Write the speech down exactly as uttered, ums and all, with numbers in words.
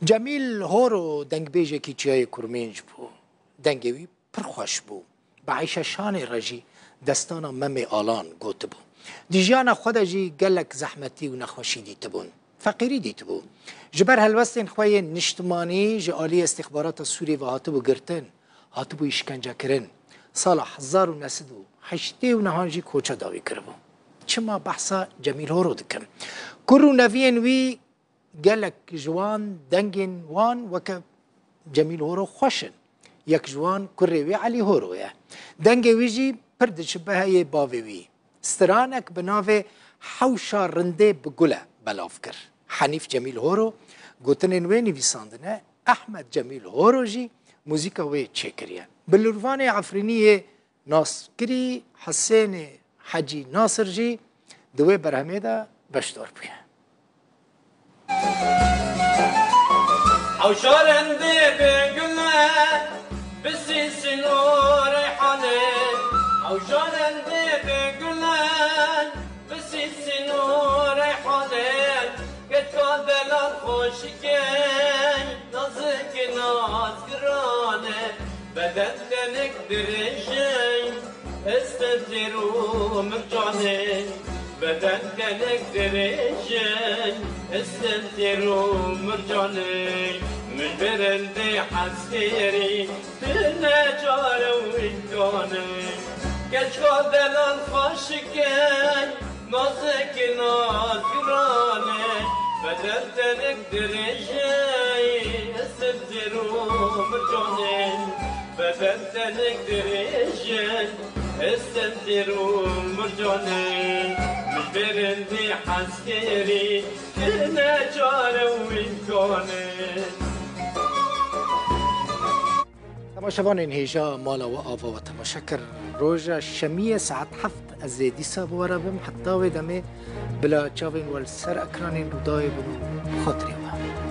Cemîl Horo dengbêjekî çiyayê Kurmênc bû. Dengê wî pir xweş bû. Bi Eyşe Şanê re jî destana Memê Alan gotibû. Di jiyana xwe de jî gelek zehmetî û nexweşî dîtibûn. Feqîrî dîtibû. Ji ber helwestên xwe yên niştimanî ji aliyê îstîxbarata Sûriyê ve hatibû girtin, hatibû îşkencekirin. Sala hezar û neh sed û heştê û nehan jî koça dawî kiribû. Çima behsa Cemîl Horo dikim? Kur û neviyên wî gelek ji wan dengên wan weke Cemîl Horo xweş in. Yek ji wan kurê wî Elî Horo ye. Dengê wî jî pir diçibe heyê bavê wî. Stranek bi navê Hewşa Rindê bi Gul e belav kir. Henîf Cemîl Horo gotinên wê nivîsandine, Ehmed Cemîl Horo jî muzîka wê çêkiriye. Bi lûrvanê Efrînî yê naskirî Hisênê Hecî Nasir jî di wê berhemê de beşdar bûye. Hewşa rindê bi gul e, bi sîsin û reyhanê. Hewşa rindê bi gul e, bi sîsin û reyhanê. Ketka delal xweşikê, nazik nazgirane. Beden tenik dirêjê, Estentêr û mircanê, beden gelek dirêjê, estentêr û mircanê, min berendê heskêrî, tu neçare û îmkanê. Keçka delal xweşikê, nazik nazgiranê, beden tenik dirêjê, estentêr û mircanê. Beden tenik dirêjin, estentêr û mircanê, min berendê heskêrî, kirine çare û îmkanê. Temaşevanên hêja mala we ava we temaşe kir. Roja şemiyê saet heft ez ê dîsa bi we re bim. Heta wê demê bila çavên we li ser ekranên Rûdawê bin û xatirê we.